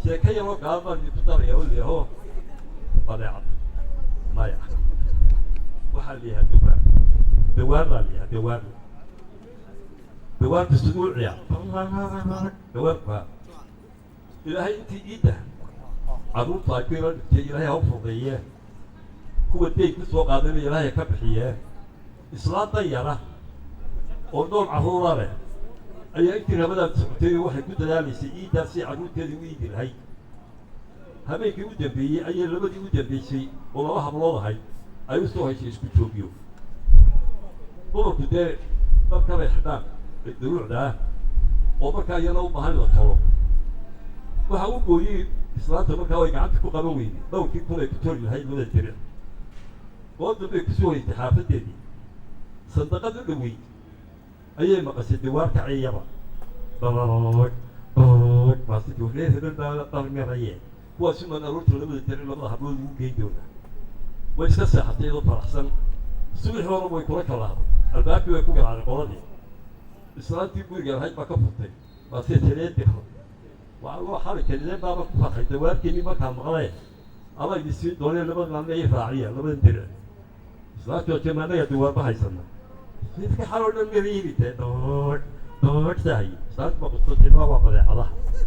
Sheeko yaroo gaaban baan idinku daraya oo leeho badeecad maya. Waxaa la yahaa dawaar, dawaar baa la yahaa, dawaar, dawaarka suduuciya, dawaarka Ilaahay intii iidda carruurta ay ku yaro dhigtay, Ilaahay ha u fudeeye, kuwa deyn ku soo qaadanaya Ilaahay ka bixiyee. Islaan danyara oo dhowr carruura leh ayaa intii Ramadaan socotay waxay ku dadaalaysay iiddaas si carruurteedii u iidi lahayd. Habeenkii u dambeeyey ayay labadii u dambeysay oo laba hablood ahayd ay u soo heshay isku joogyo. Dumarku dee dharkabay xidhaan duruucda ah oo markaa iyana u baahan la tolo. Waxa u gooyey islaanta markaa way gacanta ku qaban weyday dhowrkii kun ay ku tori lahayd labada diric. Goor dambay kusoo hoytay xaafaddeedii, sandaqad u dhoweyd ayay maqashay dawaar kaciyaba, dharg dharg baasiti. Reer hebel baa dharmiraye, kuwaasi maan aroorta labada diric labada hablood ugu geyn doonaa. Way iska seexatay iyadoo faraxsan. Subaxii hore way kula kalaahday, albaabkii way ku garaacday. Qoladii islaantii guriga lahayd baa ka furtay. Baase talee diro waa loo xali kalideen baaba ku farxay dawaarkeenii markaan maqlee ama idin siin doonee labada maalme ii raaciya labadan diric. Islaantii oo jemaanaga dawaarba haysana midka xaloo dhan meriibite dhoog dhoog sahay. Islaanti baa qusto timaa waa badeecadaha.